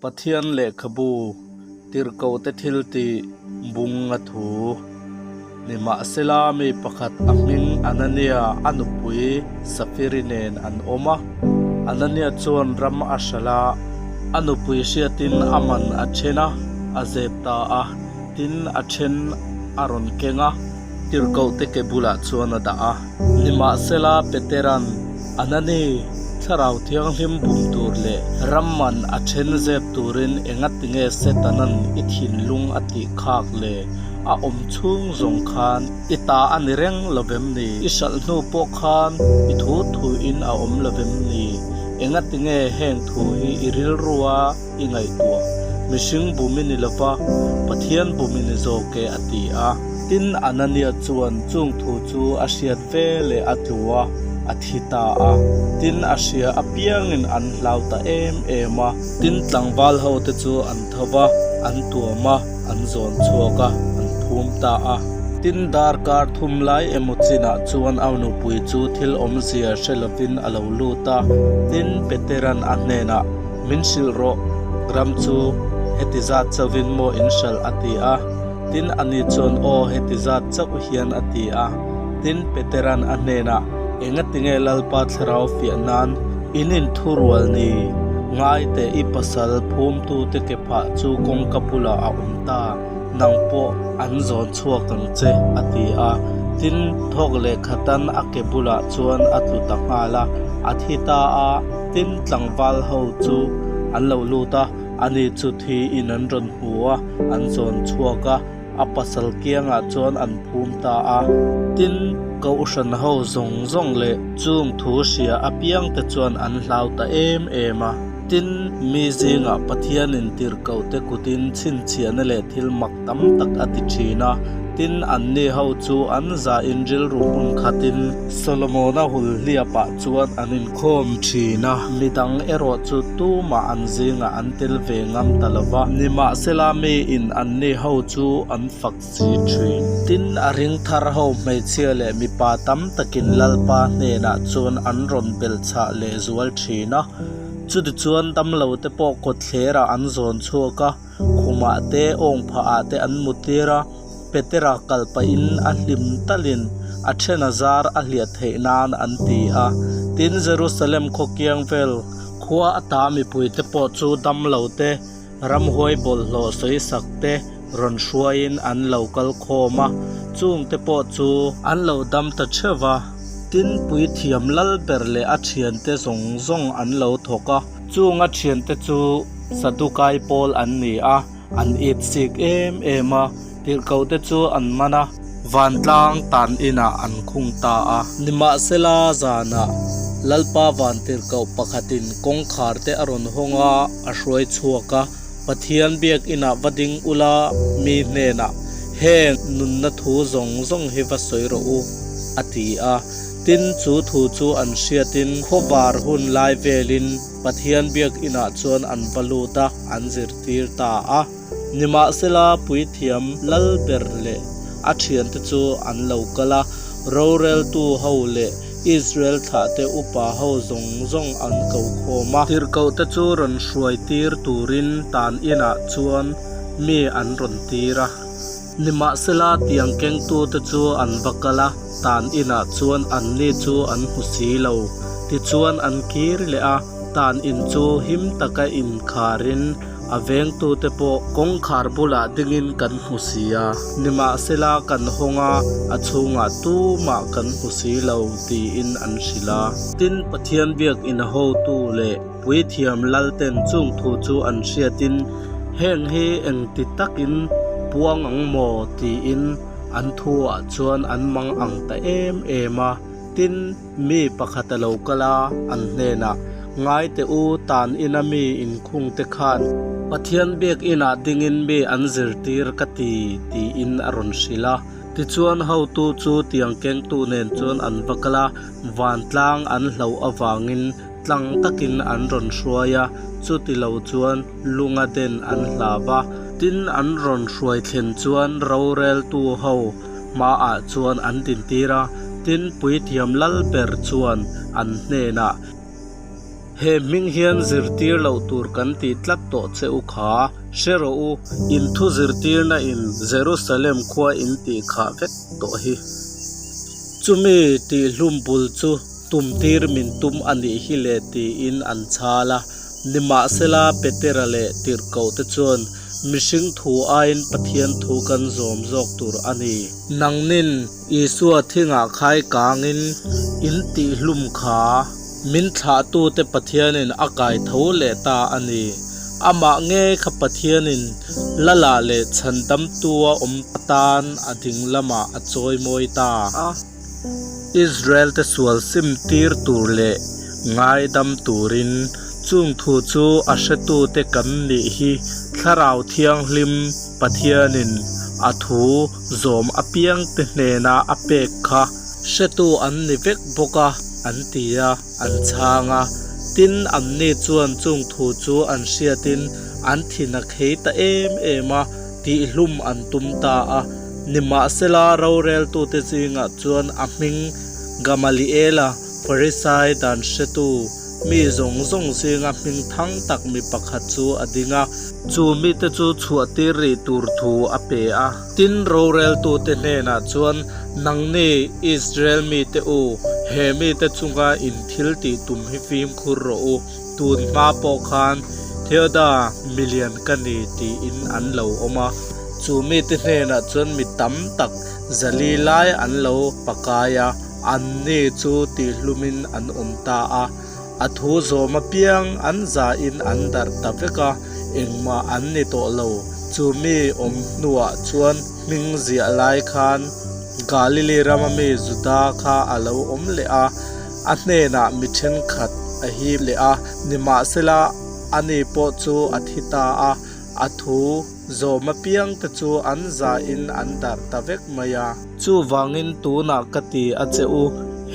Pathian lehkhabu tirhkohte thiltih bung a thu. Nimahsela mi pakhat a hming Anania a nupui Safiri nen an awm a. Anania chuan ram a hralh a, a nupui hriatin a man a then a, a zep ta a, tin a then a rawn keng a, tirhkohte ke bulah chuan a dah a. Nimahsela Petera'n, Anani, Thlarau Thianghlim bum tur leh ram man a then zep turin engatinge Setana'n i thinlung a tih khak le? A awm chhung zawng khan i ta a ni reng lovem ni? I hralh hnu pawh khan i thu thuin a awm lovem ni? Engatinge heng thu hi i rilrua i ngaihtuah? Mihring bum i ni lova, Pathian bum i ni zawk e, a ti a. Tin, Anania chuan chung thu chu a hriat ve leh a tlu a, a thi ta a. Tin, a hria apiangin an hlau ta em em a. Tin, tlangval hote chu an tho va, an tuam a. An zawn chhuak a, an phum ta a. Tin, darkar thum lai emaw chinah chuan a nupui chu thil awmzia hre lovin a lo lut a. Tin, Petera'n a hnenah, Min hrilh rawh, ram chu heti zat chauhin maw in hralh? a ti a. Tin, ani chuan, Aw, heti zat chauh hian a ti a. Tin, Petera'n a hnenah, Engatinge Lalpa thlarau fiah nan in inthurual ni? Ngai teh i pasal phumtute ke phah chu kawngka bulah a awm ta, nang pawh an zawn chhuak ang che, a ti a. Tin, thawk leh khatan a ke bulah chuan a tlu ta nghal a, a thi ta a. Tin, tlangval ho chu an lo lut a, ani chu thiin an rawn hmu a, an zawn chhuak a. A pasal kiangah chuan an phum ta a. Tin, Kohhran ho zawng zawng leh chung thu hria apiangte chuan an hlau ta em em a. Tin, mi zingah Pathianin tirhkohte kutin chhinchhiahna leh thil mak tam tak a ti thin a. Tin, anni ho chu an zahin rilru hmun khatin Solomona hulhliapah chuan an inkhawm thin a. Midang erawh chu tumah an zingah an tel ve ngam ta lo va. Nimahsela miin anni ho chu an fak si thin. Tin, a ring thar ho hmeichhia leh mipa tam takin Lalpa hnenah chuan an rawn belhchhah leh zual thin a. Chutichuan damlote pawh kawtthlerah an zawn chhuak a, khumah te, awngphahah te an mutir a. Petera kal pahin a hlim talin a then a zar a hliah theih nan an ti a. Tin, Jerusalem khaw kiang vel khua ata mipuite pawh chu damlo te, ramhuai bawlhhlawh sawisak te rawn hruaiin an lo kal khawm a, chungte pawh chu an lo dam ta theuh va. Tin, puithiam lal ber leh a thiante zawng zawng an lo thawk a. Chung a thiante chu Sadukai pawl an ni a. An it sik em em a, tirhkohte chu an man a, vantlang tan inah an khung ta a. Nimahsela zanah Lalpa van tirhkoh pakhatin kawngkhar te a rawn hawng a, a hruai chhuak a, Pathian biak inah va ding ula, mi hnenah, Heng nunna thu zawng zawng hi va sawi rawh u, a ti a. Tin, chu thu chu an hriatin khawvar hun lai velin Pathian biak inah chuan an va lut a, an zirtir ta a. Nimahsela puithiam lal ber leh a thiante chu an lo kal a, roreltu ho leh Israel thlahte upa ho zawng zawng an ko khawm a. Tirhkohte chu rawn hruai tir turin tan inah chuan mi an rawn tir a. Nimahsela tiang kengtute chu an va kal a, tan inah chuan anni chu an hmu si lo. Tichuan an kir leh a, tan in chu him taka inkharin a vengtute pawh kawngkhar bulah dingin kan hmu si a. Nimahsela kan hawng a, a chhungah tumah kan hmu si lo tiin an hrilh a. Tin, Pathian biakinn hotu leh Puithiam lalten chung thu chu an hriatin, Heng hi engti takin puang ang maw? tiin an thuah chuan an mang ang ta em em a. Tin, mi pakhat a lo kal a, an hnenah, Ngai teh u, tan ina mi inkhung te khan Pathian biakinah dingin mi an zirtir ka ti, tiin a rawn hrilh a. Tichuan hotu chu tiang kengtu nen chuan an va kal a, vantlang an hloh avangin Tlang takin an rawn hruai a, chuti lo chuan lunga den an hlauh a. Tin, an rawn hruai thlen chuan roreltu ho hmaah chuan an dintir a, tin, puithiam lal ber chuan an hnenah. He hming hian zirtir loh tur kan tih tlat tawh che u kha, hre rawh u, in thu zirtirna in Jerusalem khua in tih khah vek tawh hi. Chumi tihhlum bul chu tumtir min tum a nih hi le tiin an chhal a. Nimahsela Petera leh Tirhkohte chuan mihring thu aiin Pathian thu kan zawm zawk tur a ni. Nangnin Isua thingah khai kangin in tihhlum kha min thlahtute Pathianin a kai tho leh ta a ni. Amah ngei kha Pathianin Lala leh Chhandamtua awm atan a ding lamah a chawimawi ta a. Israel te sual sim tir tur leh ngaidam turin chung thu chu a hretute kan nih hi Thlarau Thianghlim Pathianin a thu zawm apiangte hnena a pek kha hretu an ni vek bawk a, an ti a, an chhang a. Tin, anni chuan chung thu chu an hriatin an thin a khei ta em em a, tihhlum an tum ta a. Nimahsela, roreltute zingah chuan a hming Gamaliela, Farisai dan hretu, mi zawng zawng zinga hming thang tak mi pakhat chu a ding a. Chu mite chu chhuahtir rih tur thu a pe a. Tin, roreltute hnenah chuan, Nangni, Israel mite u, he mite chunga in thil tih tum hi fimkhur rawh u, tun hma pawh khan Theoda milian ka ni tiin an lo awm a. Chu mite hnenah chuan mi tam tak 400 lai an lo pakai a, anni chu tihhlumin an awm ta a. A thu zawm apiang an zahin an darh ta vek a, engmah an ni tawh lo. Chu mi awm hnuah chuan hming ziah lai khan Galili rama mi Juda kha a lo awm leh a, a hnenah mi thenkhat a hip leh a, nimahsela ani pawh chu a thi ta a, a thu zawm apiang te chu an zahin an darh ta vek mai a. Chuvangin tunah ka ti a che u,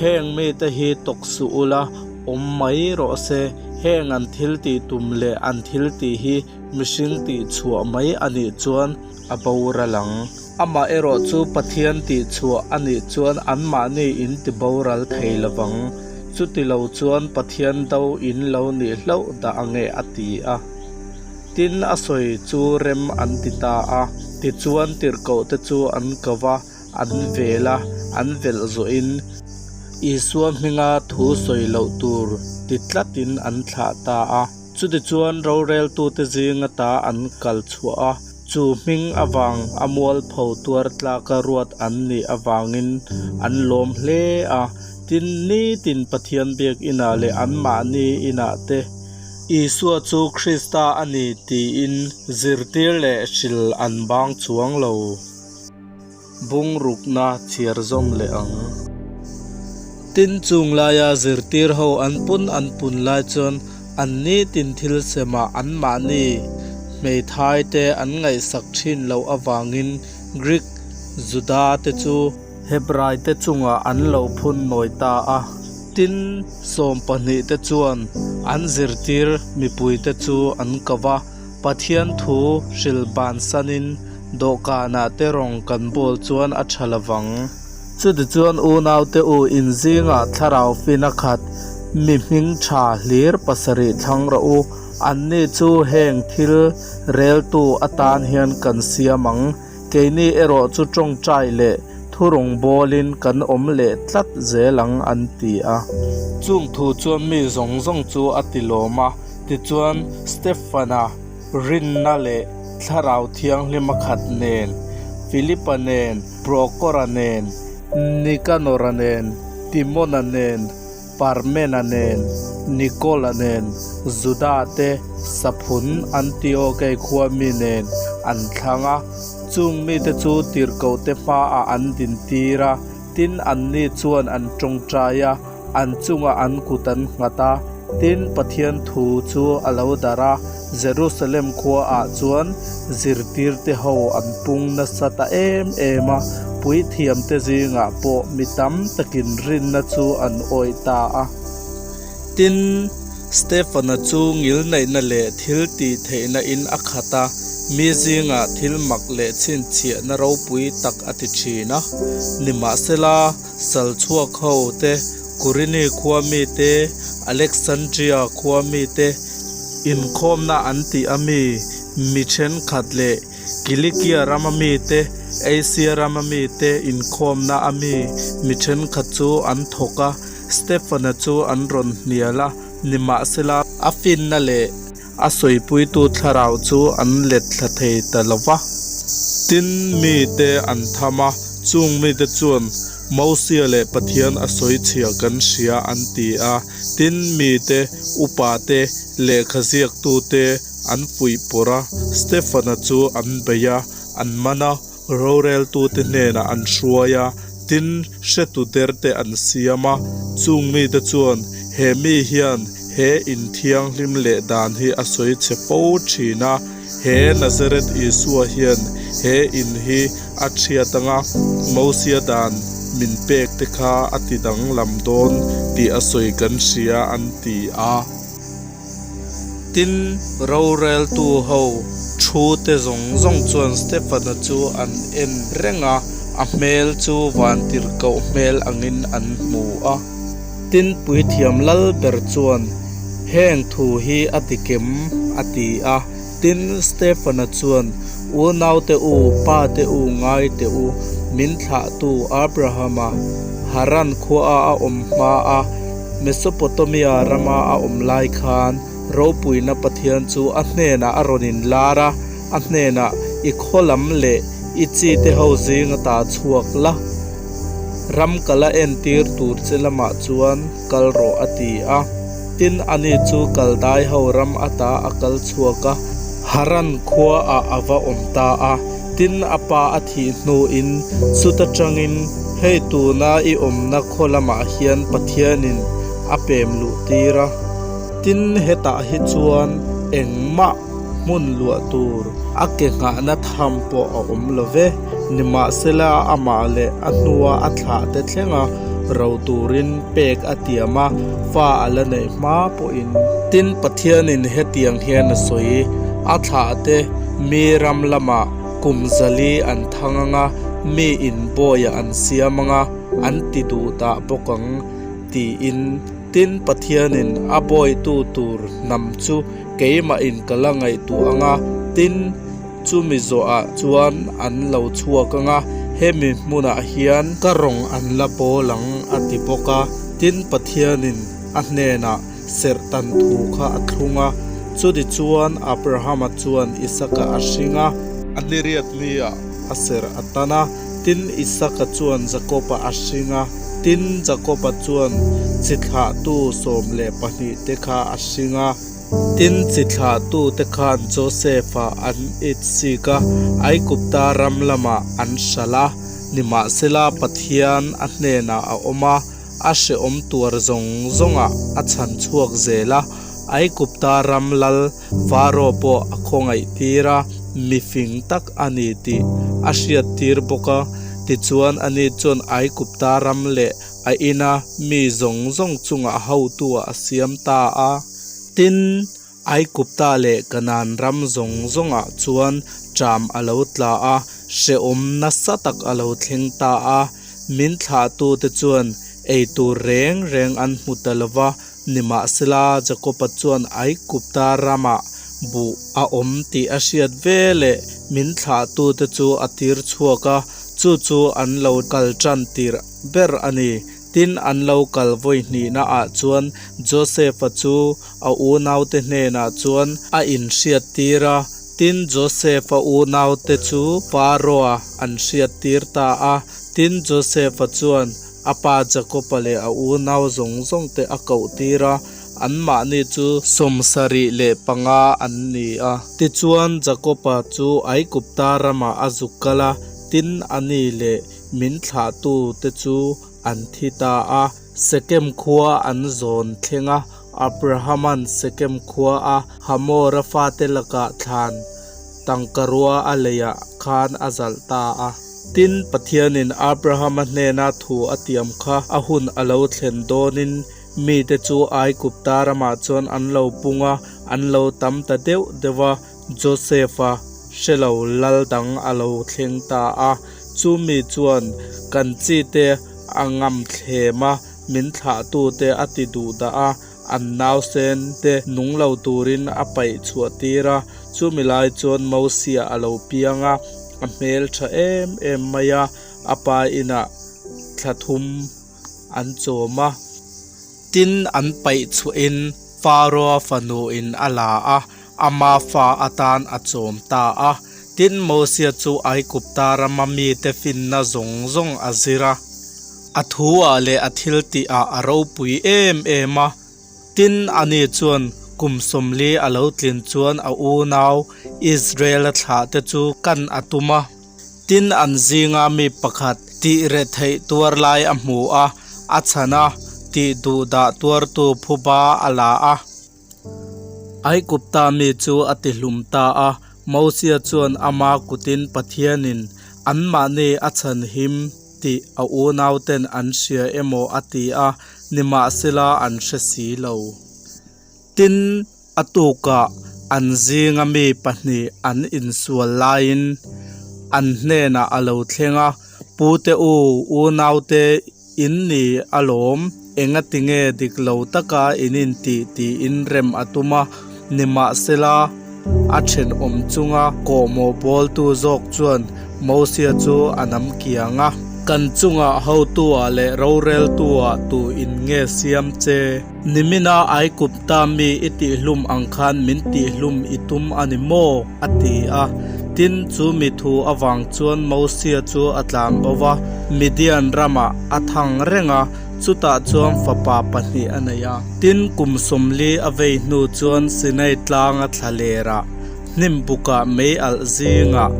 heng mite hi tawk suh ula, awm mai rawh se, heng an thil tih tum leh an thil tih hi mihring tih chhuah mai a nih chuan a boral ang. Amah erawh chu Pathian tih chhuah a nih chuan anmahni in ti boral thei lovang, chuti lo chuan Pathian do in lo nih hlauh dah ange a ti a. Tin a sawi chu rem an ti ta a, tichuan tirhkohte chu an ko va, an vel a, an velh zawhin Isua hminga thu sawi loh tur ti tlatin an thlah ta a. Chutichuan roreltute zinga ta an kal chhuah a, chu hming avang a mualpho tuar tlaka ruat an nih avangin an lawm hle a. Tin, nitin Pathian biakinah leh anmahni inah te Isua chu Krista a ni tiin zirtir leh hril an bang chuang lo. Bungrukna chhiar zawm leh ang. Tin chung laia zirtir ho an pun an pun lai chuan an nitin thil semah anmahni hmeithai te an ngaihsak thin loh avangin Greek Juda te chu Hebrai te chungah an lo phun nawi ta a. Tin, 12 te chuan an zirtir mipui te chu an ko va, Pathian thu hril bansanin dawhkanah te rawng kan bawl chuan a tha lovang. Chutichuan unaute u inzingah thlarau fina khat mi hming tha hlir pasarih thlang rawh u, anni chu heng thil reltu atan hian kan siam ang. Keini erawh chu tawngtai leh thurung bawlin kan awm leh tlat zel ang an ti a. Chung thu chuan mi zawng zawng chu a ti lawm a, tichuan Stefana rinna leh Thlarau Thianghlima khat nen, Filipa nen, Prokora nen, Nikanora nen, Timona nen, Parmena nen, Nikola nen, Juda te saphun Antiokei khua mi nen an thlang a. Chung mite chu tirhkohte hmaah an dintir a, tin anni chuan an tawngtai a, an chungah an kut an nghat a. Tin, Pathian thu chu a lo darh a, Jerusalem khuaah chuan zirtirte ho an pung nasa ta em em a, puithiamte zingah pawh mi tam takin rinna chu an awih ta a. Tin, Stefana chu ngilneihna leh thil tih theihna in a khat a, mi zingah thil mak leh chhinchhiahna ropui tak a ti thin a. Nimahsela, sal chhuak ho te. Kurini khua mite, Alexandria khua mite, inkhawmna an tih a mi, mi thenkhat leh Kilikia rama mite, Asia rama mite inkhawmna a mi, mi thenkhat chu an thawk a, Stefana chu an rawn hnial a, nimahsela a finna leh A sawipuitu thlarau chu an let thla thei ta lo va. Tin, mite an tham a, chung mite chuan, Mosia leh Pathian a sawi chhia kan hria an ti a. Tin, mite, upate, lehkha ziaktute an fuih pawrh a, Stefana chu an bei a, an man a. Roreltute hnenah an hruai a, tin, hretu derte an siam a. Chung mite chuan, He mi hian he in thianghlim leh dan hi a sawi chhe fo thin a, he Nazareth Isua hian he in hi a thiat anga Mosia dan min pek te kha a ti danglam dawn tih a sawi kan hria an ti a. Tin, roreltu ho thu te zawng zawng chuan Stefana chu an en reng a, a hmel chu vantirhkoh hmel angin an hmu a. Tin, puithiam lal ber chuan, Heng thu hi a dik em? a ti a. Tin, Stefana chuan, Unaute u, pate u, ngaite u, min thlahtu Abrahama Haran khuaa a awm hma a, Mesopotamia rama a awm lai khan ropuina Pathian chu a hnenah a rawn inlar a, a hnenah i khaw lam leh i chite ho zinga ta chhuak la, ram kala entir tur che lamah chuan kal rawh a ti a. Tin, ani chu Kaldai ho ram ata a kal chhuak a, Haran khuaah a va awm ta a. Tin, a pa a thih hnuin chuta tangin hei tuna i awmna khaw lamah hian Pathianin a pem luh tir a. Tin, hetah hi chuan engmah hmun luah tur a ke nghahna tham pawh a awm lo ve. Nimahsela, amah leh a hnua a thlah te thlenga ro turin pek a tiam a, fa a la neih hma pawhin. Tin, Pathianin hetiang hian a sawi, A thlah te mi ram lamah kum zali an thang ang a, mi in bawiah an siam ang a, an ti duh dah bawk ang, tiin. Tin, Pathianin a bawitu tur hnam chu keimahin ka la ngaihtuah ang a, tin, Chumi zawhah chuan an lo chhuak ang a, hemi hmunah hian ka rawng an la bawl ang a ti bawk a. Tin, Pathianin a hnenah serhtan thu kha a thlung a. Chudi chuan Abrahama chuan Isaka a hring a. A niriat niah a serh a tan a. Tin, Isaka chuan Jakoba a hring a. Tin, Jakoba chuan chi thlahtu 12 te kha a hring a. Tin, chi thlahtute khan Josefa an itsik a, Aigupta ram lamah an hralh a. Nimahsela, Pathian a hnenah a awm a, a hrehawm tuar zawng zawngah a chhan chhuak zel a. Aigupta ram lal Faro pawh a khawngaihtir a, mi fing tak a ni tih a hriattir bawk a. Tichuan, ani chuan Aigupta ram leh a ina mi zawng zawng chungah hotu a siam ta a. Tin, Aigupta leh Kanaan ram zawng zawngah chuan ṭam a lo tla a, hrehawm nasa tak a lo thleng ta a. Min thlahtute chuan ei tur reng reng an hmu ta lo va, nimahsela Jakoba chuan Aigupta ramah buh a awm tih a hriat veleh min thlahtute chu a tir chhuak a, chu chu an lo kal ṭan tirh ber a ni. Tin, an lo kal vawi hnihna ah chuan Joseph-a chu a unaute hnenah chuan a inhriattir a. Tin, Joseph-a unaute chu Pharaoh-a an hriattir ta a. Tin, Joseph-a chuan a pa Jakob-a leh a unau zawng zawngte a kohtir a, anmahni chu 75 an ni a. Tichuan, Jakob-a chu Aigupta ramah a zuk kal a, tin, ani leh Min thlahtu te chu an thi ta a. Sekem khua an zawn thleng a, Abrahama'n Sekem khua a Hamora fate lakah thlan tangkarua a leiah khan a zalh ta a. Tin, Pathianin Abrahama hnena thu a tiam kha a hun a lo thlen dawnin mite chu Aigupta ramah chuan an lo pung a, an lo tam ta deuh deuh a. Joseph-a hre lo lal dang a lo thleng ta a, chumi chuan kan chite a ngam thlem a, Min thlahtute a ti duh dah a, an nausen te nung lo turin a paih chhuah tir a. Chumi lai chuan Mosia a lo piang a, a hmel tha em em mai a, a pa inah thla thum an chawm a. Tin, an paih chhuahin Faroa fanuin a la a, ama fa atan a chawm ta a. Tin, Mosia chu Aigupta rama mite finna zawng zawng a zir a. A thu-ah leh a thiltihah a ropui em em a. Tin, ani chuan kum 40 a lo tlin chuan a unau Israel-a thlahte chu kan a tum a. Tin, an zinga mi pakhat tih reh theih tuar lai a hmu a, a chhan a, tih duh dah tuartu phuba a la a. Aigupta mi chu a ti hlum ta a, Mosia chuan ama kutin Pathianin anmahni a chhan him tih a unauten an hria emaw a ti a, nimahsela an hre si lo. Tin, a tukah an zinga mi pahnih an insual laiin an hnenah a lo thleng a, Pute u, unaute in ni alawm, engatinge dik lo taka in intih tiin rem a tum a, nimahsela a thenawm chunga kawhmawh bawltu zawk chuan Mosia chu a nam kiang a. Kan chungah hotu-ah leh roreltu-ah tu in nge siam che? Nimina Aigupta mi i tihhlum ang khan min tihhlum i tum a ni maw? a ti a. Tin, chu mi thu avang chuan Mosia chu a tlan bo va, Midian ramah a thang reng a, chutah chuan fapa pahnih a nei a. Tin, kum 40 a vei hnu chuan Sinai tlanga thla lerah hnim bukah mei alh zingah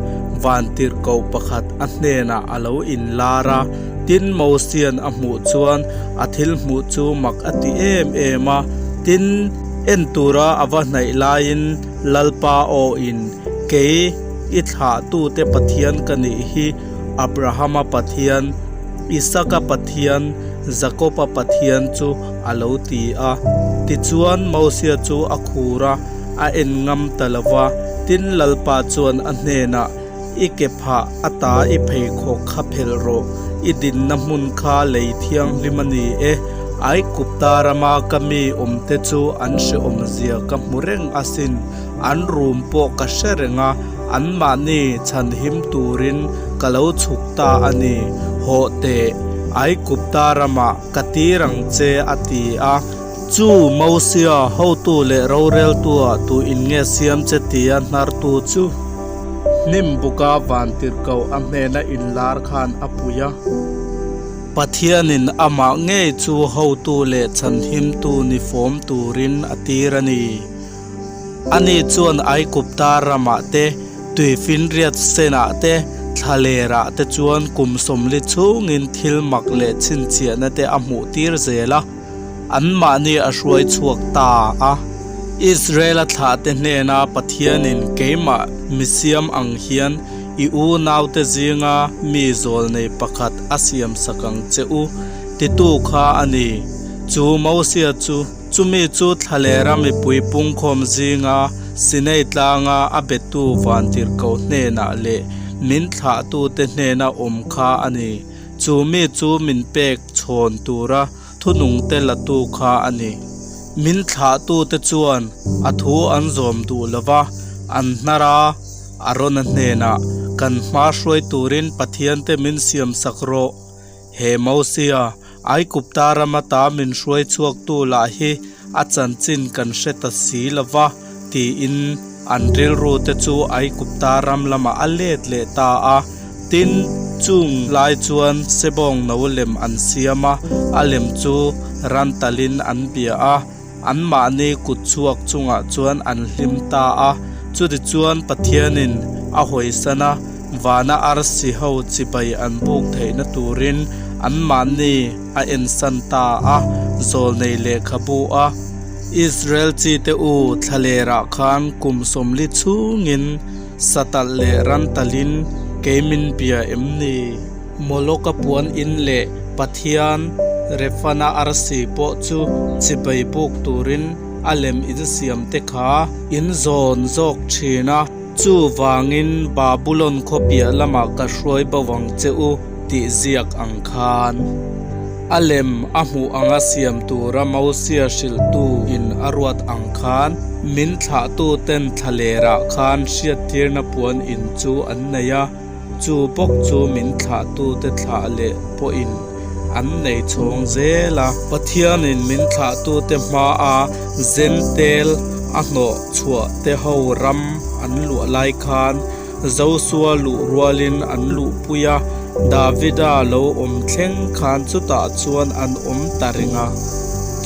vantirhkoh pakhat a hnenah a lo inlar a, tin Mosian a hmuh chuan a thil hmuh chu mak a ti em em a, tin en tura a va hnaih laiin Lalpa awhin, Kei i thlahtute Pathian ka nih hi, Abrahama Pathian, Isaka Pathian, Jakoba Pathian chu a lo ti a. Tichuan Mosia chu a khur a. A en ngam ta lo va, tin Lalpa chuan a hnenah, I ke phah ata i pheikhawk kha phelh rawh, i dinna hmun kha lei thianghlim a ni e, Aigupta rama ka mi awmte chu an hrehawmzia ka hmu reng asin, an rum pawh ka hre reng a, anmahni chhanhim turin ka lo chhuk ta a ni, hawh teh, Aigupta ramah ka tir ang che, a ti a. Chu Mosia hotu leh roreltua tu in nge siam che tia hnartu chu hnim buka vantirhkoh a hnena inlar khan a pui a. Pathianin amah ngei chu hotu leh chhanhimtu ni fawm turin a tir a ni. Ani chuan Aigupta ramah te, tuifinriat senah te, thlalerah te chuan kum 40 chhungin thil mak leh chhinchhiahna te a hmuhtir zel a. Anmahni a hruai chhuak ta a. Israel-a thlahte hnena Pathianin keimah mi siam ang hian i unaute zinga mi zawlnei pakhat a siamsak ang che u, titu kha a ni. Chu Mosia chu, chumi chu thlalera mipui pungkhawm zinga Sinai tlanga a betu vantirhkoh hnenah leh min thlahtute hnena awm kha a ni. Chu mi chu min pek chhawn tura thunungte latu kha a ni. Min thlahtute chuan a thu an zawm duh lo va, an hnar a, Arona hnenah, Kan hma hruai turin Pathiante min siamsak rawh. He Mosia, Aigupta rama ta min hruai chhuaktu lah hi a chanchin kan hre ta si lo va, tiin an rilrute chu Aigupta ram lamah a let leh ta a. Tin, chung lai chuan sebawng no lem an siam a, a lem chu ran talin an bia a, anmahni kut chhuak chungah chuan an hlim ta a. Chutichuan Pathianin a hawisan a, vana arsi ho chibai an buk theihna turin anmahni a ensan ta a, zawlnei lehkhabu a Israel chite u thlalerah khan kum 40 chhungin Satalh leh rantalhin kei min bia em ni? Moloka puan in leh Pathian Refana arsi pawh chu chibai buk turin a lem insiam te kha in zawn zawk thin a, chuvangin Babulon khaw piah lamah ka hruai bo ang che u tih ziak ang khan. A lem a hmuh anga siam tura Mosia hrilhtu in a ruat ang khan min thlahtu ten thlalerah khan hriattirna puan in chu an nei a, chu bawk chu min thlahtu te thlah leh pawhin an nei chhawng zel a. Pathianin min thlahtu te hmaa Zentel a hnawh chhuah te ho ram an luah lai khan Josua luh rualin an luhpui a, Davida lo awm thleng khan chutah chuan an awm ta reng a.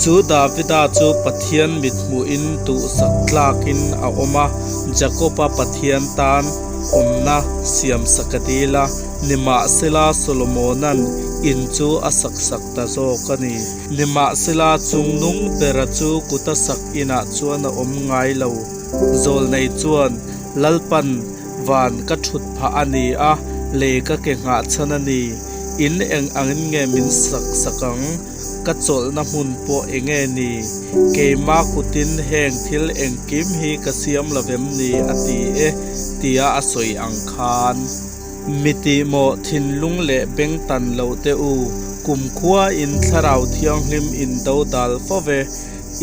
Chu Davida chu Pathian mithmuhin duhsak tlakin a awm a, Jakoba Pathian tan awmna siamsak a dil a, nimahsela Solomona'n in chu a saksak ta zawk a ni. Nimahsela chungnung bera chu kuta sak inah chuan a awm ngai lo. Zawlnei chuan Lalpan van ka thut phah a ni a, lei ka ke nghah chhan a ni. In eng angin nge min sak sak ang? Ka chawlhna hmun pawh eng nge ni? Keima kutin heng thil engkim hi ka siam lo vem ni? a ti e, tia a sawi ang khan. Mi tihmawh thinlung leh beng tan loh teh u, kumkhuain Thlarau Thianghlim in do dal fo ve.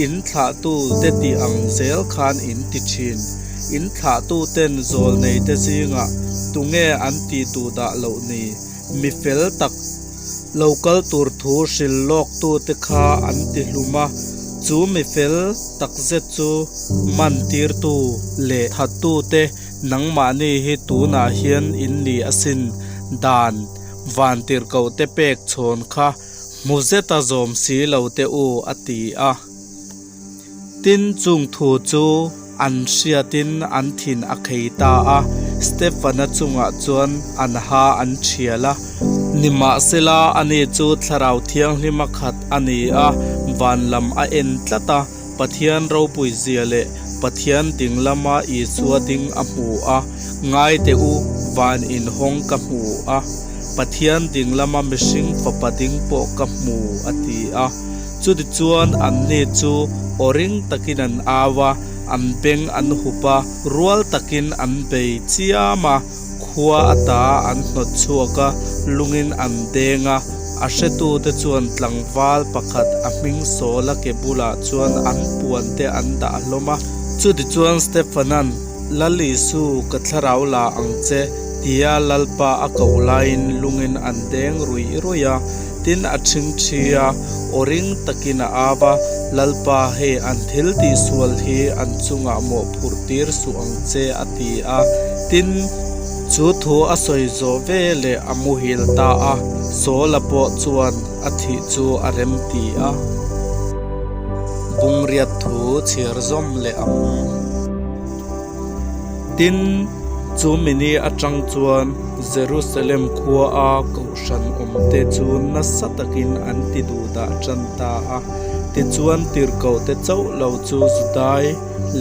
In thlahtu te tih ang zel khan in ti thin. In thlahtu ten zawl nei te zingah tunge an tih duh dah loh ni? Mi fel tak lo kal tur thu hril lawk tu te kha an ti hlum a, chu mi fel tak zet chu man tir tu leh that tu te nangmahni hi tunah hian in ni asin dan vantirhkoh te pek chhawn kha Hmu zeta zawm si lo teh u, a ti a. Tin, chung thu chu an hriatin an thin a khei ta a, Stefana chungah chuan an ha an thial a. Nimahsela, ani chu Thlarau Thianghlima khat a ni a, van lam a en tlat a, Pathian ropui zia leh Pathian ding lama Isua ding a hmu a, Ngai teh u, van inhawng ka hmu a, Pathian ding lama mihring fapa ding pawh ka hmu, a ti a. Chutichuan anni chu aw ring takin an au a, an beng an hup a, rual takin an bei chiam a, khua ata an hnawt chhuak a, lungin an deng a. A hretute chuan tlangval pakhat a hming Saula ke bulah chuan an puante an dah hlawm a. Chutichuan Stefanan, Lal Isu, ka thlarau la ang che, tia Lalpa a koh laiin lungin an deng ruih ruih a, tin a ṭhingṭhi a, aw ring takin a au a, Lalpa, hei an thil tihsual hi an chungah mawhphurh tir suh ang che, a ti a. Tin, chu thu a sawi zawh ve leh a muhil ta a, Saula pawh chuan a thih chu a rem ti a. Bungriat thu chhiar zawm leh ang. Tin, chu mini atang chuan Jerusalem khua a kohhran awmte chu nasa takin an ti duh dah tan ta a. Tichuan tirhkohte chauh lo chu Judai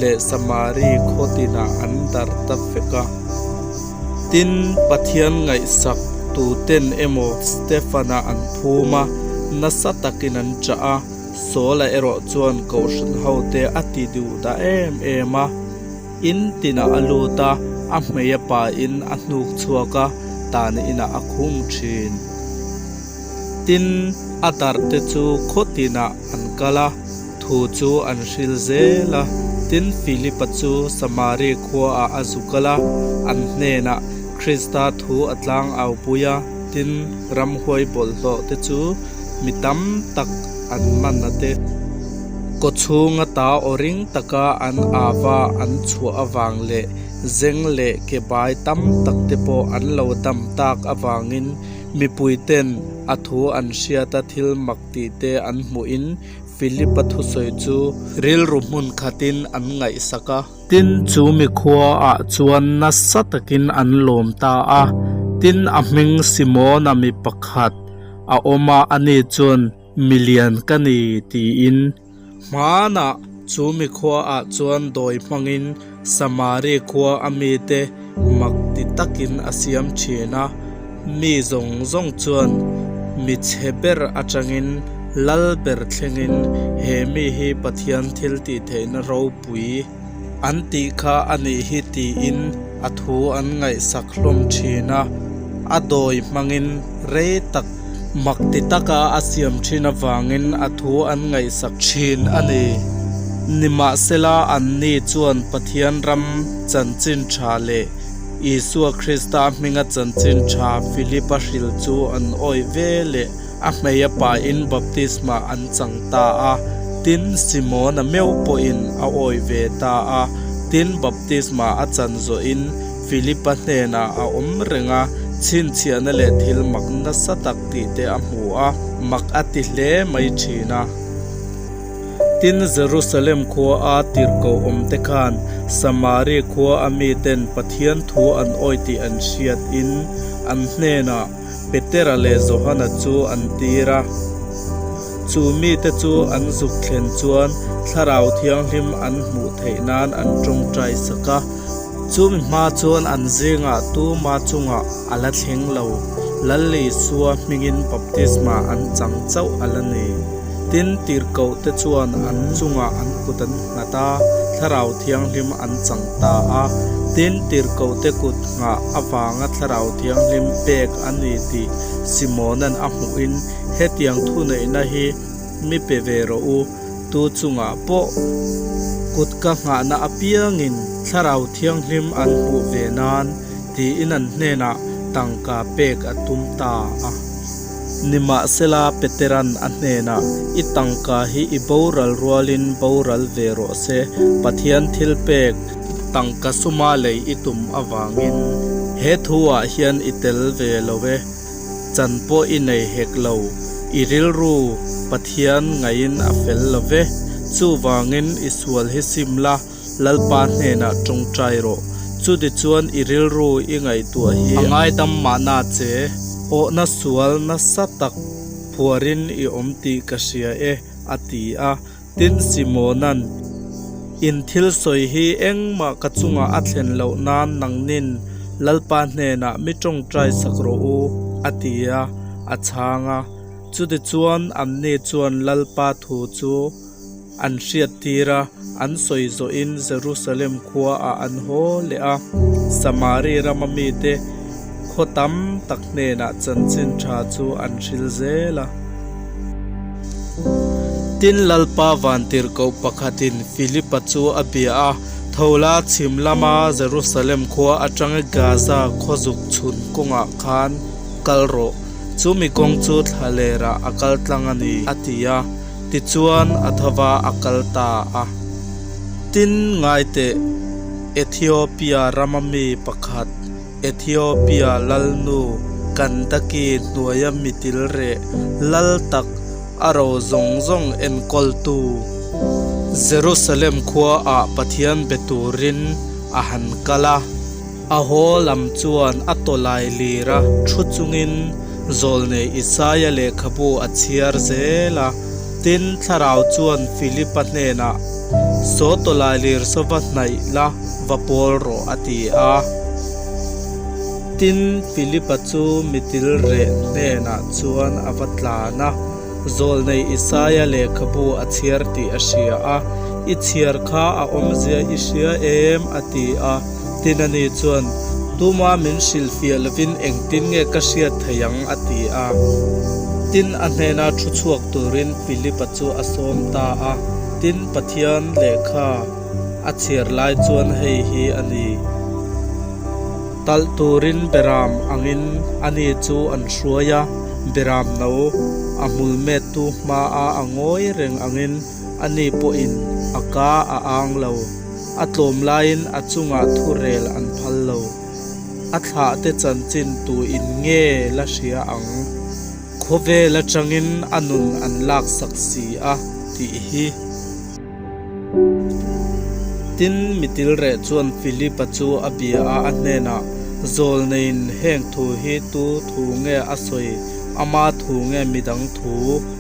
leh Samari khaw tinah an darh ta vek a. Tin, Pathian ngaihsak tuten emaw Stefan-a an phum a, nasa takin an chah a. Saula erawh chuan kohhran hote a ti duh ta em em a, in tinah a lut a, a hmei a pain a hnuk chhuak a, tan inah a khung thin. Tin, a darhte chu khaw tinah an kal a, thu chu an hril zel a. Tin, Filipa chu Samari khuaah a zu kal a, an hnenah Krista thu a tlang au pui a, tin, ramhuai bawlhhlawh te chu Mi tam tak an man a te. Kawchhung ata aw ring taka an ava an chhuah avang leh zeng leh ke bai tam tak te pawh an lo dam tak avangin mipui ten a thu an hriat a thil mak tih te an hmuhin Philip-a thusawi chu rilru hmun khatin an ngaihsak a. Tin, chu mi khuaah chuan nasa takin an lawm ta a. Tin, a hming Simona mi pakhat a awm a, ani chuan, Milian ka ni, tiin. Hmanah chu mi khuaah chuan dawi hmangin Samari khua a mite mak ti takin a siam thin a. Mi zawng zawng chuan mi chhe ber atangin lal ber thlengin he mi hi Pathian thil tihtheihna ropui pui an tih kha a nih hi tiin a thu an ngaihsak hlawm thin a, a dawi hmangin rei tak Mak ti taka a siam thin avangin a thu an ngaihsak thin a ni. Nimahsela anni chuan Pathian ram chanchin tha leh Isua Krista hminga chanchin tha Philipa hril chu an awih ve leh a hmei a pain baptisma an chang ta a. Tin, Simona meuh pawhin a awih ve ta a. Tin, baptisma a chan zawhin Philipa hnenah a awm reng a, chhinchhiahna leh thil mak nasa tak tih te a hmu a, mak a ti hle mai thin a. Tin, Jerusalem khua a tirhkoh awmte khan Samari khua a miten Pathian thu an awi tih an hriatin an hnenah Petera leh Johana chu an tir a. Chu mite chu an zuk thlen chuan Thlarau Thianghlim an hmuh theih nan an tawngtai sak a. Chumi hma chuan an zingah tuma chungah a la thleng lo, Lal Isua hmingin baptisma an chang chauh a la ni. Tin, tirhkohte chuan an chungah an kut an nghat a, Thlarau Thianghlim an chang ta a. Tin, tirhkohte kut nghah avanga Thlarau Thianghlim pek a ni tih Simona'n a hmuhin, Hetiang thuneihna hi mi pe ve rawh u, Tu chungah pawh kut ka nghahna apiangin Thlarau Thianghlim an hmuh ve nan tiin an hnenah tangka pek a tum ta a. Nimahsela Petera'n a hnenah, I tangka hi i boral rualin boral ve rawh se, Pathian thil pek tangka suma lei i tum avangin he thuah hian i tel ve lo e. Chan pawh i nei hek lo, i rilru Pathian ngaiin a fel lo ve. Chuvangin i sual hi sim la, Lalpa hnenah tawngtai rawh. Chutichuan i rilru i ngaihtuah hi a ngaidam mahna che. Awhna sual nasa tak phuarin i awm tih ka hria e, a ti a. Tin, Simona'n, In thil sawi hi engmah ka chungah a thlen loh nan nangnin Lalpa hnenah mi tawngtai sak rawh u, a ti a, a chhang a. Chutichuan, anni chuan Lalpa thu chu an hriattir a, an sawi zawhin Jerusalem khuaah an haw leh a. Samari rama mite khaw tam tak hnenah chanchin tha chu an hril zel a. Tin, Lalpa vantirhkoh pakhatin Filipa chu a bia a, Tho la, chhim lama Jerusalem khua atanga Gaza khaw zuk chhun kawngah khan kal rawh, chumi kawng chu thlalerah a kal tlang a ni, a ti a. Tichuan, a thova a kal ta a. Tin, ngaiteh, Ethiopia rama mi pakhat, Ethiopia lalnu Kandaki hnuaia mitil reh lal tak a ro zawng zawng enkawltu Jerusalem khuaah Pathian be turin a han kal a. A haw lam chuan a tawlai lira thu chungin zawlnei Isaia lehkhabu a chhiar zel a. Tin, Thlarau chuan Filipa hnenah, Saw tawlai lir saw va hnaih la, va pawl rawh, a ti a. Tin, Filipa chu mitil reh hnenah chuan a va tlan a, Zawlnei Isaia lehkhabu a chhiar tih a hria a, I chhiar kha a awmzia i hria em? a ti a. Tin, ani chuan, Tuma min hrilhfiah lovin engtin nge ka hriat thei ang? a ti a. Tin, a hnena thu chhuak turin Filipa chu a sawm ta a. Tin, Pathian lehkha a chhiar lai chuan hei hi a ni, Talh turin beram angin ani chu an hruai a, beram no a hmul mettu hmaa a ngawi reng angin ani pawhin a ka a ang lo. A tlawm laiin a chungah thurel an phal lo. A thlahte chanchin tuin nge la hria ang? Khawvel atangin a nun an laksak si a tih hi. Tin, mitilreh chuan Filipa chu a bia a, a hnenah, Zawlneiin heng thu hi tu thu nge a sawi? Ama thu nge midang thu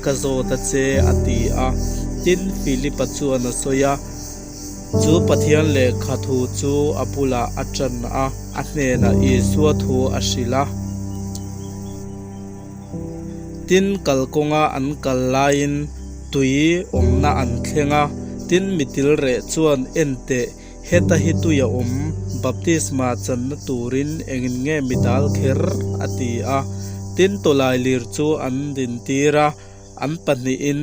ka zawt a che? a ti a. Tin, Filipa chuan a sawi a, Chu Pathian lehkha thu chu a bulah a ṭan a, a hnenah Isua thu a hrilh a. Tin, kalkawnga an kal laiin tui awmna an thleng a, tin mitil reh chuan en teh, heta hi tui a awm, baptisma channa turin engin nge mi dal kher? a ti a. Tin, tawlailir chu an dintir a, an pahnihin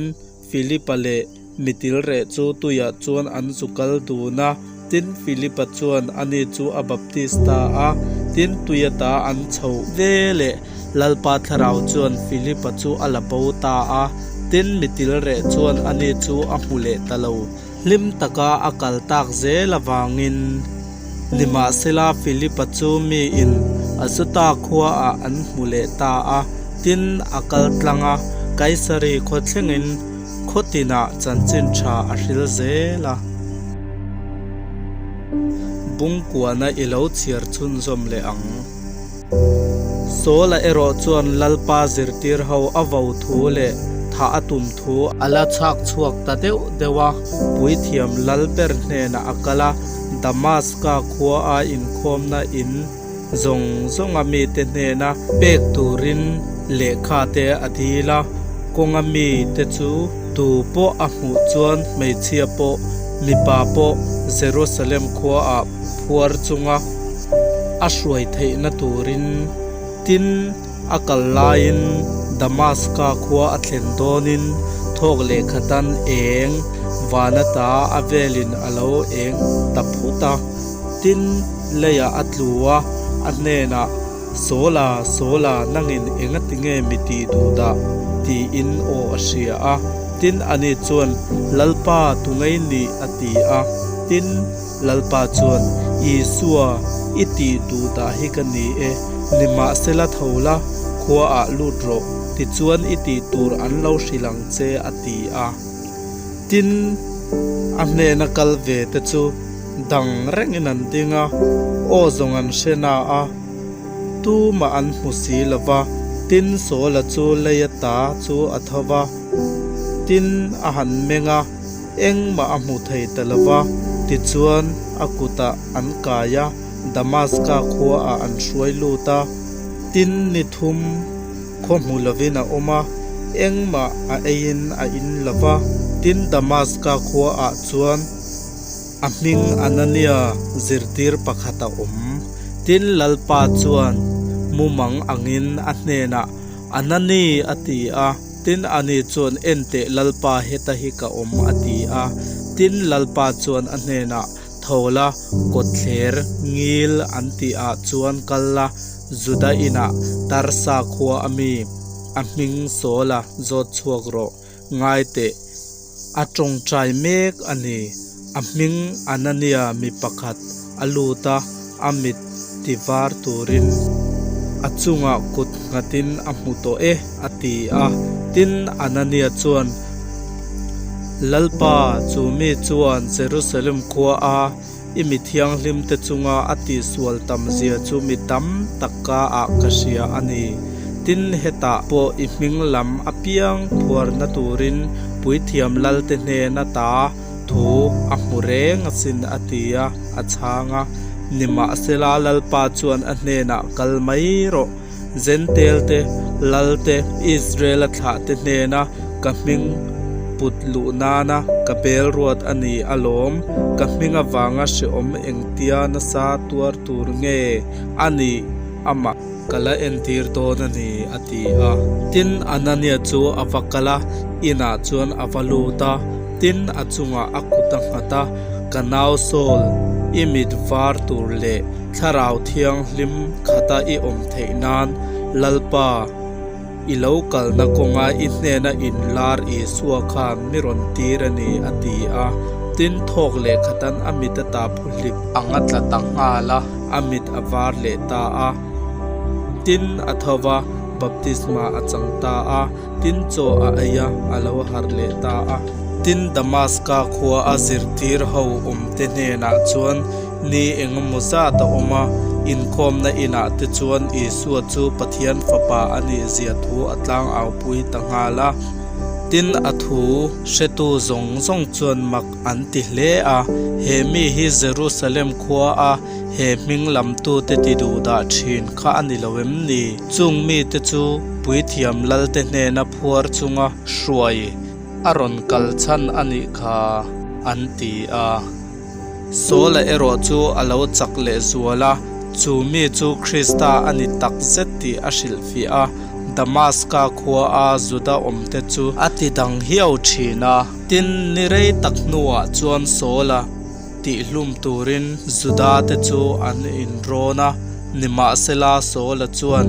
Philipa leh mitilreh chu tuiah chuan an zu kal dun a. Tin, Philipa chuan ani chu a baptis ta a. Tin, tui ata an chhoh ve leh Lalpa thlarau chuan Philipa chu a la bo ta a. Tin, mitilreh chuan ani chu a hmu leh ta lo. Hlim taka a kal tak zel avangin nimahsela Philipa chu miin Azota khuaah an hmu leh ta a, tin a kal tlang a, Kaisari khaw thlengin khaw tinah chanchin tha a hril zel a. Bungkuana i lo chhiar chhunzawm leh ang. Saul-a erawh chuan Lalpa zirtir ho a vo thu leh thah a tum thu a la chhak chhuak ta deuh deuh a, puithiam lal ber hnenah a kal a, Damaska khua a inkhawmna in zawng zawnga mite hnena pek turin lehkha te a dil a, kawnga mite chu tu pawh a hmuh chuan hmeichhia pawh mipa pawh Jerusalem khuaah phuar chunga a hruai theihna turin tin a kal laiin Damaska khua a thlen dawnin thawk lehkhatan eng van ata a velin a lo eng ta phut a, tin leiah a tlu a, a hnenah, Sawla, Sawla, nangin engati nge mi tih duh dah? tiin aw a hria a. Tin ani chuan, Lalpa, tu ngei nih? a ti a. Tin. Lalpa chuan, Isua, i tih duh dah hi ka ni e, nimahsela tho la, khuaah lut rawh, tichuan i tih tur an lo hrilh ang che, a ti a. Tin, a hnena kal ve te chu dang rengin an ding a, aw zawng an hre na a, tumah an hmu si lo va. Tin, Saula chu lei ata chu a tho va, tin, a han meng a. Engmah a hmu thei ta lo va, tichuan a kutah an kai a, Damaska khuaah an hruai lut a. Tin ni thum khaw hmu lovin a awm a, engmah a eiin a in lo va. Tin Damaska khuaah chuan a hming Anania zirtir pakhat a awm. Tin Lalpa chuan mumang angin a hnenah, Anani a ti a. Tin, ani chuan, En teh, Lalpa, heta hi ka awm, a ti a. Tin, Lalpa chuan a hnenah, Tho la, kawtthler ngil an tihah chuan kal la, Juda inah Tarsa khua a mi, a hming Saula zawt chhuak rawh, ngai teh, a tawngtai mek a ni. A hming Anania mi pakhat a lut a, a mit ti var turin a chungah kut nghatin a hmu tawh e, a ti a. Tin, Anania chuan, Lalpa, chu mi chuan Jerusalem khua a i mi thianghlimte chunga a tihsual tam zia chu mi tam tak ka ah ka hria a ni. Tin, hetah pawh i hming lam apiang phuarna turin puithiam lalte hnena ta thu a hmu reng asin a ti a, a chhang a. Nimahsela Lalpa chuan a hnenah kal mai rawh. Zentelte, Lalte, Israela thlahte hnena ka hming put luh nana ka bel ruat a ni alawm, ka hming avanga hrehawm engtia nasa tuar tur nge a nih amah ka la entir dawn a ni, a ti a. Tin, Anania chu a va kal a, inah chuan a va lut a, tin, a chungah a kut a nghat a, Ka nau Saul, i mit var tur leh Thlarau Thianghlim khata i awm theih nan Lalpa, i lo kalna kawnga i hnena inlar Isua khan mi rawn tir a ni, a ti a. Tin, thawk leh khatan a mit ata phuhlip ang a tla ta nghal a, a mit a var leh ta a. Tin, a tho va, baptisma a chang ta a. Tin chaw a ei a, a lo harh leh ta a. Tin, Damaska khua a zirtir ho awmte hnenah chuan ni engemaw zat a awm a, inkhawmna inah te chuan Isua chu Pathian Fapa a nih zia thu a tlang aupui ta nghal a. Tin, a thu hretu zawng zawng chuan mak an ti hle a, He mi hi Jerusalem khua a he hming lamtute ti duh dah thin kha a ni lo em ni? Chung mite chu puithiam lalte hnena phuar chunga hruai a rawn kal chhan a nih kha, an ti a. Saula erawh chu a lo chak leh zual a, chu mi chu Krista a ni tak zet tih a hrilhfiah a. Damaska khuaa Juda awmte chu a ti dang hiau thin a. Tin, ni rei tak hnuah chuan Saula tihhlum turin Juda te chu an inrawn a, nimahsela Saula chuan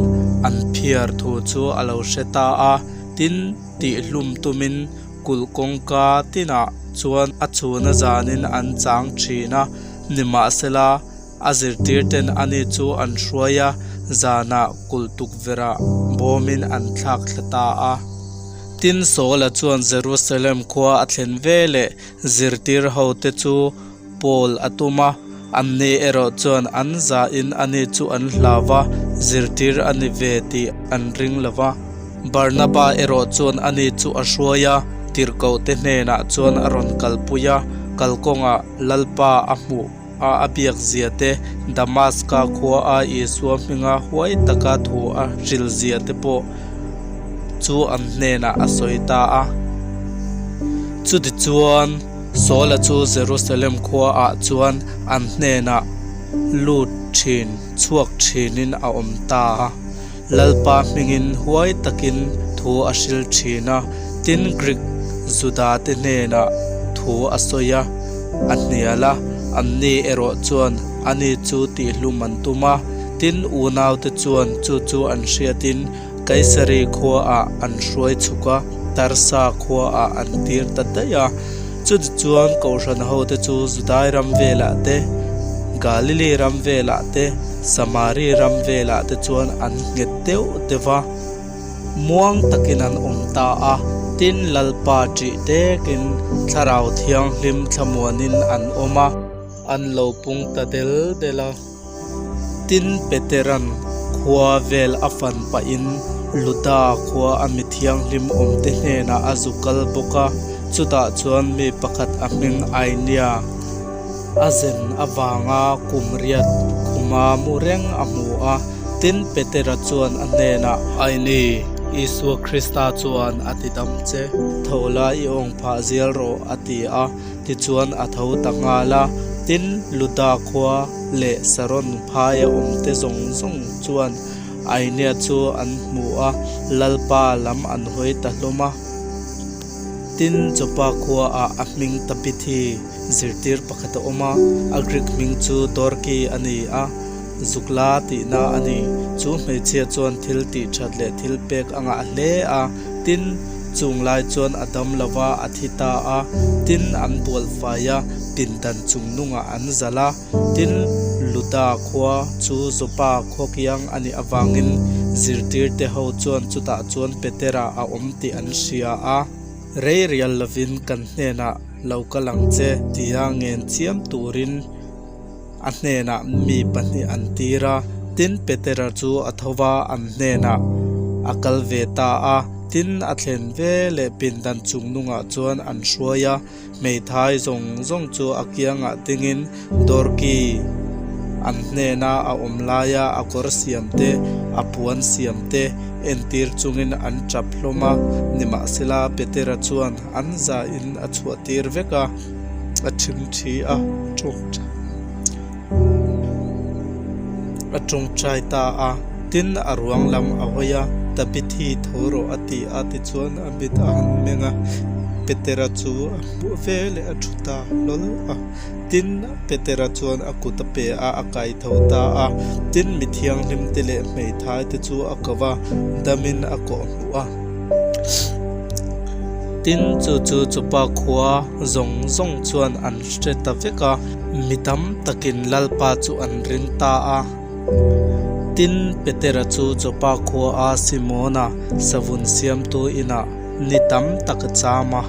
an phiar thu chu a lo hre ta a. Tin, tihhlum tumin kulh kawngka tinah chuan a chhuna zanin an chang thin a, nimahsela A zirtirten ani chu an hruai a, zanah kulh tukverhah bawmin an thlak thla ta a. Tin, Saula chuan Jerusalem khua a thlen ve leh zirtir hote chu pawl a tum a, anni erawh chuan an zahin ani chu an hlau va, zirtir a ni ve tih an ring lo va. Barnaba erawh chuan ani chu a hruai a, tirhkohte hnenah chuan a rawn kalpui a, kalkawngah Lalpa a hmuh. a a biak zia te, Damaska khua a Isua hminga huai taka thu a hril zia te pawh chu an hnenah a sawi ta a. Chutichuan, Saula chu Jerusalem khua ah chuan an hnenah lut thin chhuak thinin a awm ta a. Lalpa hmingin huai takin thu a hril thin a, tin Greek Juda te hnenah thu a sawi a, a hnial a, anni erawh chuan ani chu tihhlum an tum a, tin unaute chuan chu chu an hriatin Kaisari khuaah an hruai chhuk a, Tarsa khuaah an tir ta daih a. Chutichuan Kohhran hote chu Judai ram velah te, Galili ram velah te, Samari ram velah te chuan an nghet deuh deuh va, muang takin an awm ta a. Tin, Lalpa ṭih tekin Thlarau Thianghlim thlamuanin an awm a. An lo pung ta del del a. Tin, Petera'n khua vel a fan pahin Luda khua a mi thianghlim awmte hnenah a zu kal bawk a, chutah chuan mi pakhat a hming Ainia a zen avanga kum riat khuma mu reng a hmu a. Tin, Petera chuan a hnenah, Aini, Isua Krista chuan a ti dam che, tho la i awng phah zial rawh, a ti a. Tichuan a tho ta nghal a, tin, Luda khua leh Saron phaia awmte zawng zawng chuan Ainia chu an hmu a, Lalpa lam an hawi ta hlawm a. Tin, Joppa khuaah a hming Tabithi zirtir pakhat a awm a, a Greek hming chu Dorki a ni a, Zukla tihna a ni. Chu hmeichhia chuan thil tih that leh thil pek a ngah hle a, tin, Chung lai chuan a dam lo va, a thi ta a. Tin, an bual fai a, pindan chung nungah an zalh a. Tin, Luda khua chu Joppa khaw kiang a nih avangin zirtirte ho chuan chutah chuan Petera a awm tih an hria a. Rei rial lovin kan hnenah lo kal ang che tia ngen chiam turin A hnenah mi pahnih an tir a, tin Petera chu a tho va, an hnenah a kal ve ta a. Tin, a thlen ve leh pindan chung nungah chuan an hruai a, hmeithai zawng zawng chu a kiangah dingin Dorki an hnena a awm laia a kawr siam te, a puan siam te entir chungin an tap hlawm a. Nimahsela, Petera chuan an zahin a chhuahtir vek a. A ṭhingṭhi a, a ṭawngṭai ta a. Tin, a ruang lam a hawi a, Tabithi tho rawh a ti a, tichuan a mit a han meng a, Petera chu a hmuh ve leh a ṭhu ta hlawl a. Tin, Petera chuan a kut a pe a, a kai tho ta a. Tin, mi thianghlim te leh hmeithai te chu a ko va, damin a kawh hmuh a. Tin, chu chu chupa khua zawng zawng chuan an hre ta vek a, mi tam takin Lalpa chu an ring ta a. Tin, Petera chu Joppa khuaa Simona savun siamtu inah ni tam tak a cham a.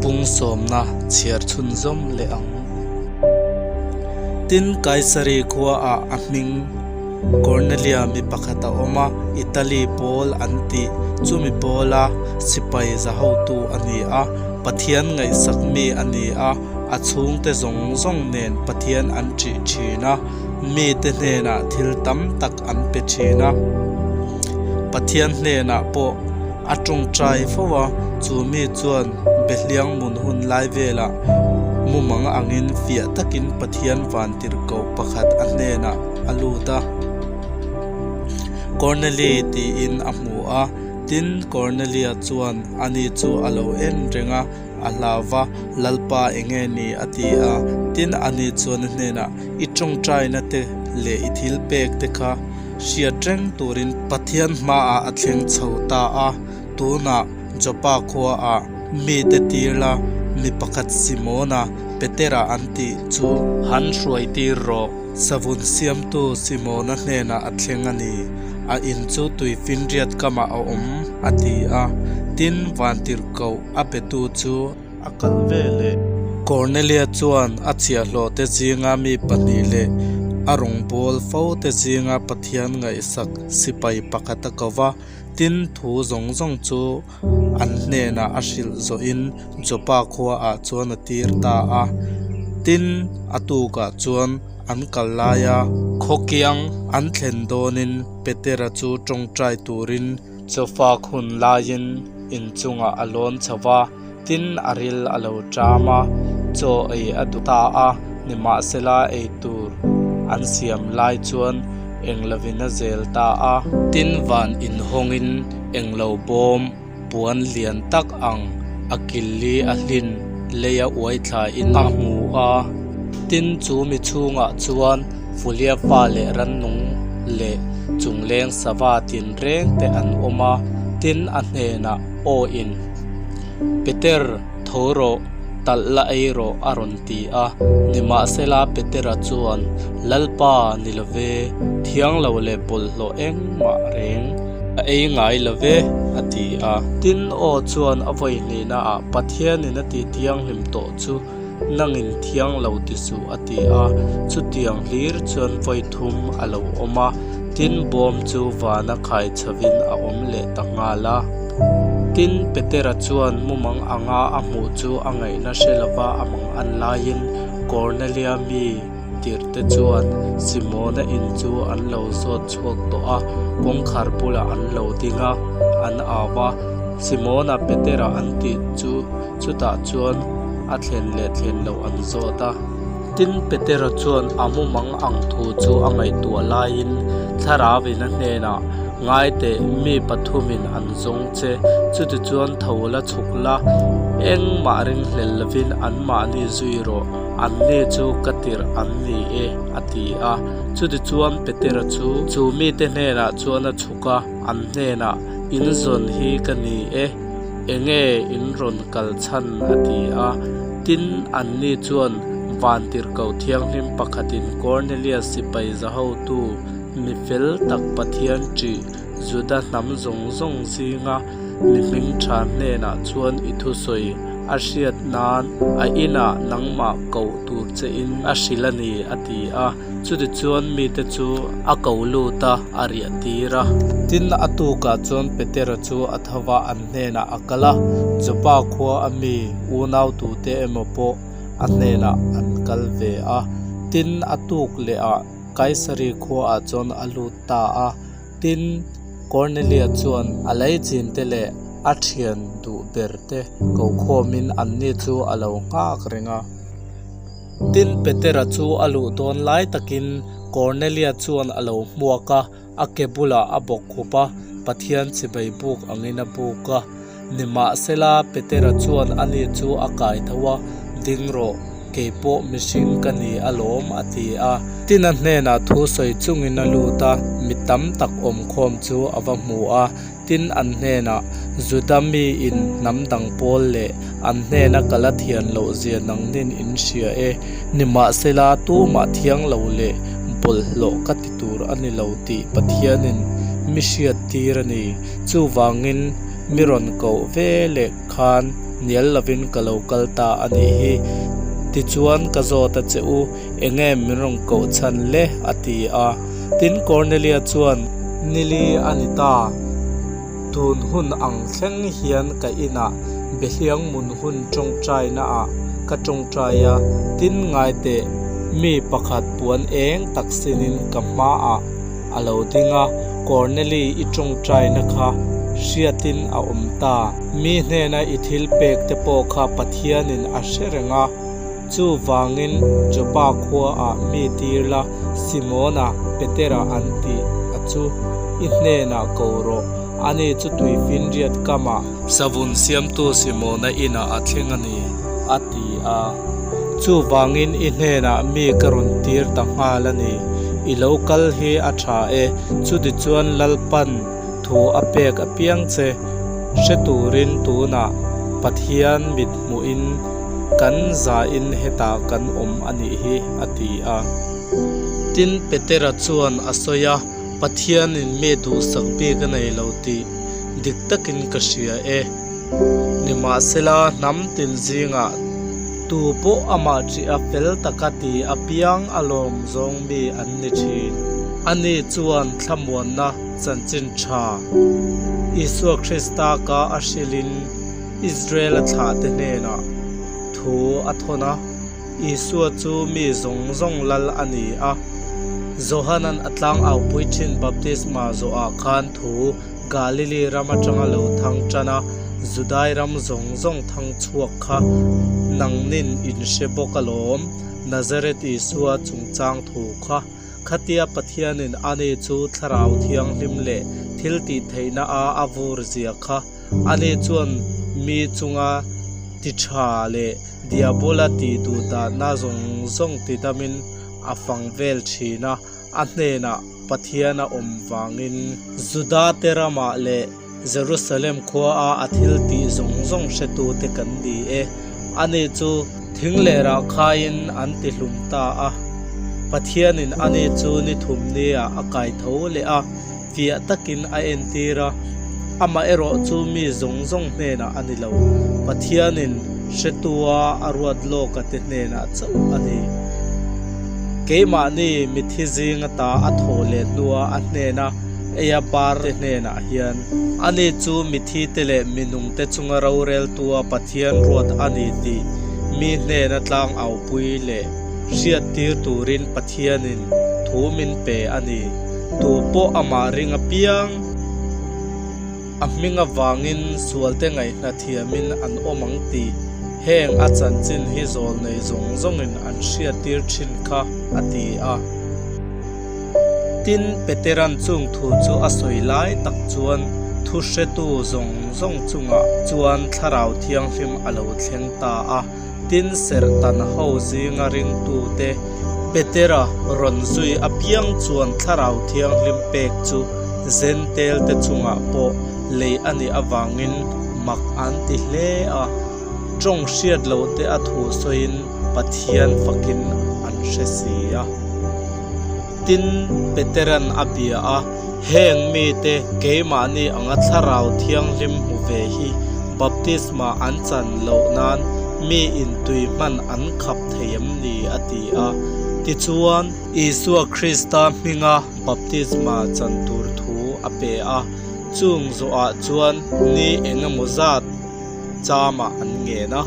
Bung sawmna chhiar chhunzawm leh ang. Tin, Kaisari khuaah a hming. Cornelia mi pakhat a awm a, Italy pawl an tih. Chumi pawla sipai za hotu a ni a, Pathian ngaihsak mi a ni a, a chhungte zawng zawng nen Pathian an ṭih ṭhin a, mite hnenah thil tam tak an pe ṭhin a. Pathian hnenah pawh a ṭawngṭai fo a, chu mi chuan Behliang mun hun lai velah mumang angin fiah takin Pathian vantirhkoh pakhat a hnenah a lut a. Korneli tiin a hmu a. Tin, Kornelia chuan ani chu a lo en reng a, a hlau va, Lalpa enge ni? a ti a. Tin, ani chuan a hnenah, I tawngtaina te leh i thil pek te kha hriat reng turin Pathian hmaah a thleng chho ta a. Tunah Joppa khuaah mite tir la, mi pakhat Simona, Petera an tih chu han hruai tir rawh. Savun siamtu Simona hnenah a thleng a ni. A in chu tui finriat kamah a awm, a ti a. Tin, vantirhkoh a betu chu a kal ve leh. Kornelia chuan a chhiahhlawhte zinga mi pahnih leh a rawngbâwl fote zinga Pathian ngaihsak sipai pakhat a ko va. Tin, thu zawng zawng chu an hnenah a hrilh zawhin Joppa khuaah chuan a tir ta a. Tin, a tukah chuan an kal laia khawkiang an thlen dawnin Petera chu tawngtai turin chawfak hun laiin inchungah a lawn chho va, tin a ril a lo ṭam a, chaw ei a duh ta a, nimahsela ei tur an siam lai chuan englovin a zel ta a. Tin van inhawngin englo bawm puan lian tak ang a killi a hlin leia uai thlain a hmu a, tin chu mi chhungah chuan Fulia fa leh rannung leh chungleng sava tinreng te an awm a, tin a hnenah aw in. Peter, tho rawh, talh la ei rawh a rawn ti a. Nimahsela Petera chuan, Lalpa, ni lo ve, thiang lo leh bawlhhlawh engmah reng a ei ngai lo ve, a ti a. Tin, aw chuan a vawi hnihnaah Pathianin a tih thianghlim tawh chu nangin thiang lo ti suh, a ti a. Chutiang hlir chuan vawi thum a lo awm a, tin bawm chu vana khai chhovin a awm leh ta nghal a. Tin, Petera chuan mumang anga a hmuh chu a ngaihna hre lova a mang an laiin Kornelia mi tirhte chuan Simona in chu an lo zawt chhuak tawh a, kawngkhar bulah an lo ding a, an au a. Simona Petera an tih chu chutah chuan a thlen leh thlen loh an zawt a. Tin, Petera chuan a mumang ang thu chu a ngaihtuah laiin Thlarauin a hnenah, Ngai teh, mi pathumin an zawng che, chutichuan tho la chhuk la, engmah ringhlel lovin anmahni zui rawh, anni chu ka tirh an ni e, a ti a. Chutichuan Petera chu chu mite hnenah chuan a chhuk a, an hnenah, In zawn hi ka ni e, enge in rawn kal chhan? a ti a. Tin, anni chuan Vantirhkoh Thianghlim pakhatin Kornelius sipai zahotu mi fel tak Pathian ṭih Juda hnam zawng zawng zinga mi hming ṭha hnenah chuan i thusawi a hriat nan a inah nangmah koh tur chein a hrilh a ni, a ti a. Chutichuan mite chu a ko lut a, a riah tir a. Tin, a tukah chuan Petera chu a tho va, an hnenah a kal a, Joppa khua a mi unau tute emaw pawh a hnenah an kal ve a. Tin, a tuk lehah Kaisari khuaah chuan a lut ta a. Tin, Kornelia chuan a leichin te leh a thian duh ber te ko khawmin anni chu a lo nghak reng a. Tin, Petera chu a luh dawn lai takin Kornelia chuan a lo hmuak a, a ke bulah a bawk khup a, Pathian chibai buk angin a buk a. Nimahsela, Petera chuan ani chu a kai tho a, Ding rawh, kei pawh mihring ka ni alawm, a ti a. Tin, a hnenah thu sawi chungin a lut a, mi tam tak awmkhawm chu a va hmu a. Tin, an hnenah, Juda miin hnam dang pawl leh an hnena ka la thian loh zia nangnin in hria e. Nimahsela, tumah thiang lo leh bawlhhlawh ka ti tur a ni lo tih Pathianin mi hriat tir a ni. Chuvangin, mi rawn koh ve leh khan hnial lovin ka lo kal ta a nih hi. Tichuan, ka zawt a che u, Enge min rawn koh chhan le? a ti a. Tin, Kornelia chuan, Nili a ni ta, tun hun ang thleng hian ka inah Behliang mun hun tawngtainaah ka tawngtai a, tin ngai teh, mi pakhat puan eng tak sinin ka hmaah a lo ding a, Korneli i tawngtaina kha hriatin a awm ta. Mi hnena i thil pek te pawh kha Pathianin a hre reng a. Chuvangin Joppa khuaah mi tir la, Simona, Petera an tih a chu. chu i hnenah ko rawh, ani chu tuifinriat kamah savun siamtu Simona inah a thleng a ni, a ti a. Chuvangin i hnenah mi ka rawn tir ta nghal a ni. I lo kal hi a tha e, chutichuan Lalpan thu a pek apiang che hre turin tunah Pathian mit hmuhin kan zahin hetah kan awm a nih hi, a ti a. Tin, Petera chuan a sawi a, Pathianin mi duhsak bik a nei lo tih dik takin ka hria e. Nimahsela, hnam tin zingah tu pawh amah ṭih a fel taka ti apiang a lawm zawng mi an ni ṭhin. Ani chuan thlamuanna chanchin ṭha Isua Krista ka a hrilhin Israel-a thlahte hnenah thu a thawn a. Isua chu mi zawng zawng lal a ni a. Johanan a tlangau-pui ṭhin baptisma zawhah khan thu Galili ram aṭanga lo thang ṭan a, Judai ram zawng zawng thang chhuak kha nangnin in hre bawk alawm, Nazareth Isua chungchang thu kha. Khatia Pathianin ani chu Thlarau Thianghlim leh thil tih theihna a a vur zia kha ani chuan mi chunga ti ṭha leh Diabola tih duh dahna zawng zawng ti damin a fang vel ṭhin a, a hnenah Pathian a awm vangin. Judate ramah leh Jerusalem khuaa a thil tih zawng zawng hretute kan ni e. Ani chu thing leh rah khaiin an ti hlum ta a. Pathianin ani chu ni thum nia a kai tho leh a, fiah takin a entir a. Amaherawh chu mi zawng zawng hnenah a ni lo, Pathianin hretua a ruat lawka te hnenah chauh a ni. Keimahni mithi zinga ta a thawh leh hnua a hnena eia bar te hnenah hian ani chu mithi te leh minung te chunga roreltua Pathian ruat a ni tih mi hnena tlang aupui leh hriattir turin Pathianin thu min pe a ni. Tu pawh amah ring apiang a hming avangin sualte ngaihna thiamin an awm ang tih heng a chanchin hi zawlnei zawng zawngin an hriattir thin kha a ti a. Tin, Peteran chung thu chu a sawi lai tak chuan thu hretu zawng zawng chungah chuan Thlarau Thianghlim a lo thleng ta a. Tin, serhtan ho zinga ringtute Petera rawn zui apiang chuan Thlarau Thianghlim pek chu Zentelte chungah pawh lei a nih avangin mak an ti hle a. Tawng hriat lohte a thu sawiin Pathian fakin an hre si a. Tin, Peteran a bia a, Heng mite keimahni anga Thlarau Thianghlim hmu ve hi baptisma an chan loh nan mi intui hman an khap thei em ni? a ti a. Tichuan, Isua Krista hminga baptisma chan tur thu a pe a, chung zawhah chuan ni engemaw zat chamah an ngen a.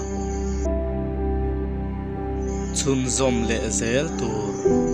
Chhunzawm leh zel tur.